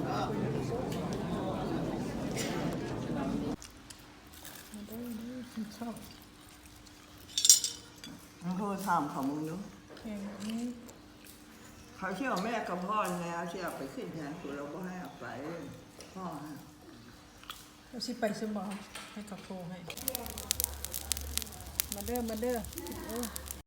ມາເດີ ມາເດີ ກິນເຂົ້າ. ເຮົາໂທຖາມເຂົາເບິ່ງດູ ແມ່ນ ເຂົາຊິເອົາແມ່ກະພ້ອນແລ້ວ ຊິເອົາໄປຂຶ້ນເຮືອນ ຜູ້ລາວບໍ່ໃຫ້ເອົາໄປ ພໍ່ ເຮົາຊິໄປຊະບໍ່ ໃຫ້ເຂົາໂທໃຫ້. ມາເດີ ມາເດີ ໂອ້.